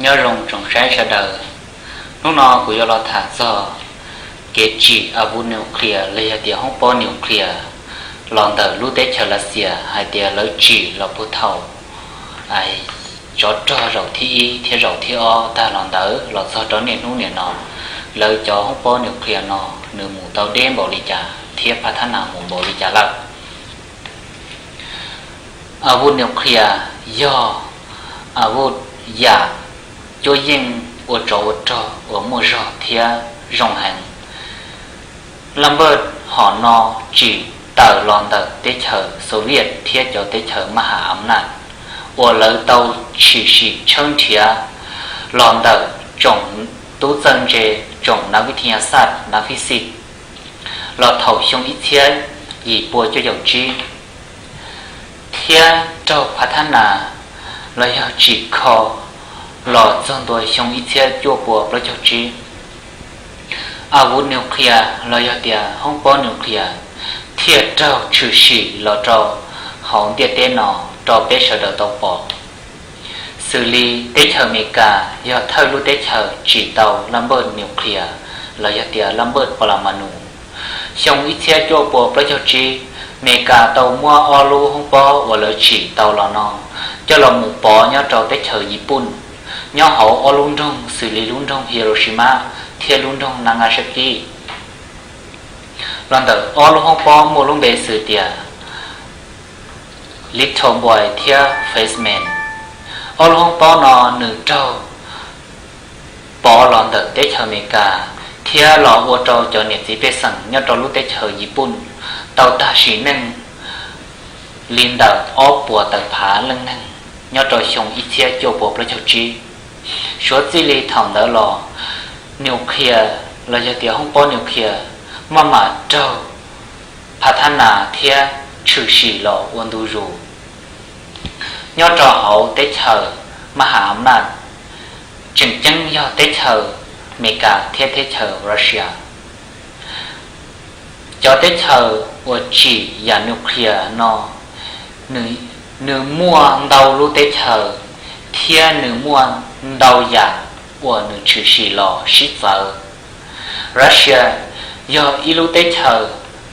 Nyob zoo tsoom saib sawv daws, hnub no kuv yuav los tham txog kev tsim avuv nuclear los yog tias hoob pob nuclear los ntawm lub teb chaws Lav Xias hais tias lawv tsim los puag thaum tsov rog zaum thib ib thiab zaum thib ob tag los ntawd los txog rau niaj hnub niam no, lawv cov hoob pob nuclear no nws mus tau deb npaum li cas thiab pha thab nas mus npaum li cas lawm. Avuv nuclear yog avuv yam cuab yeej ua tsov ua rog uas muaj zog thiab zoo heev. Laj npawj hom no tsim tawm los ntawm teb chaws Soviet thiab cov teb chaws maj ham a naj uas lawv tau tshwm sim tshawb nrhiav los ntawm tsoom tub txawj ntse, tsoom nav vij thij nyas xaj, nav fij xij los thaum xyoo ib txhiab yim pua cuaj caum tsib, thiab raug pha thab nas los yog tsim kho los txog ntua xyoo ib txhiab cuaj pua plaub caug tsib. Avuv nuclear los yog tias hoob pob nuclear thiaj raug tshwm sim los rau hauv ntiaj teb no rau peb sawv daws tau pom. Xws li teb chaws Amelikas yog thawj lub teb chaws tsim tau laj npawj nuclear los yog tias laj npawj pa la ma nus. Xyoo ib txhiab cuaj pua plaub caug tsib, Amelikas tau muab ob lub hoob pob uas lawv tsim tau los no coj los mus pov nyob rau teb chaws Yiv Pooj, nyob hauv ob lub nroog xws li lub nroog Hiroshima thiab lub nroog Nagasaki. Los ntawm ob lub hoob pob muaj lub npe xws tias Little Boy thiab Fat Man. Ob lub hoob pob no nws raug pov los ntawm teb chaws Amelikas thiab los ua rau cov niam txiv pej xeem nyob rau lub teb chaws Yiv Pooj tau tag sim neej li ntawm ob puas tawm phav leej neeg nyob rau xyoo ib txhiab cuaj pua plaub caug tsib. Suav txij li thaum ntawd los, nuclear los yog tias hoob pob nuclear maj mam raug pha thab nas thiab tshwm sim los ua ntu zus nyob rau hauv teb chaws maj ham a naj, tseem ceeb yog teb chaws Amelikas thiab teb chaws Russia. Cov teb chaws uas tsim yam nuclear no, nws muaj ntau lub teb chaws thiab nws muaj ntau yam uas nws tshwm sim los sib txawv. Russia yog ib lub teb chaws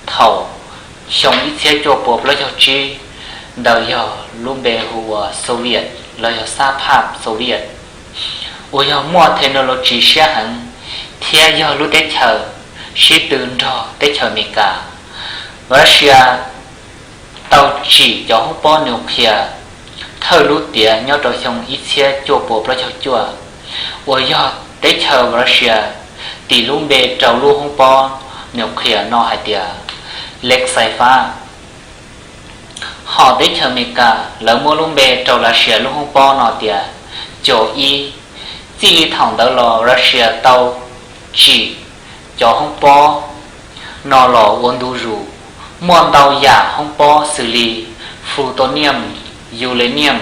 thaum xyoo ib txhiab cuaj pua plaub caug tsib ntawd yog lub npe hu ua Soviet los yog xab phaj Soviet, uas yog muaj technology siab heev thiab yog lub teb chaws sib tw nrog teb chaws Amelikas. Russia tau tsim cov hoob pob nuclear thawj lub tiav nyob rau xyoo ib txhiab cuaj pua plaub caug cuaj, uas yog teb chaws Russia tis lub npe rau lub hoob pob nuclear no hais tias Lek Xais Fab. Hos teb chaws Amelikas lawv muab lub npe rau Russia lub hoob pob no tias Cau Ib. Txij li thaum ntawd los Russia tau tsim cov hoob pob no los ua ntu zus, muaj ntau yam hoob pob xws li plutonium, uranium,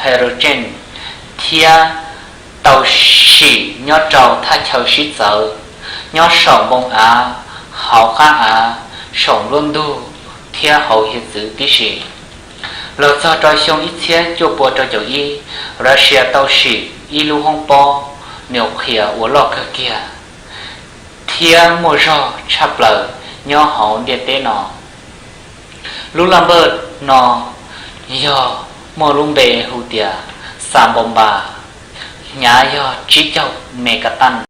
hydrogen, thiab tau sim nyob rau thaj chaw sib txawv, nyob saum npoo av, hauv qab av, saum nruab ntug thiab hauv hiav txwv tib si. Los txog rau xyoo ib txhiab cuaj pua rau caum ib, Russia tau sim ib lub hoob pob nuclear uas loj kawg kiag thiab muaj zog tshaj plaws nyob hauv ntiaj teb no. Lub laj npawj no yog muaj lub npe hu tias Tsar Bomba, hnyav yog tsib caug megaton.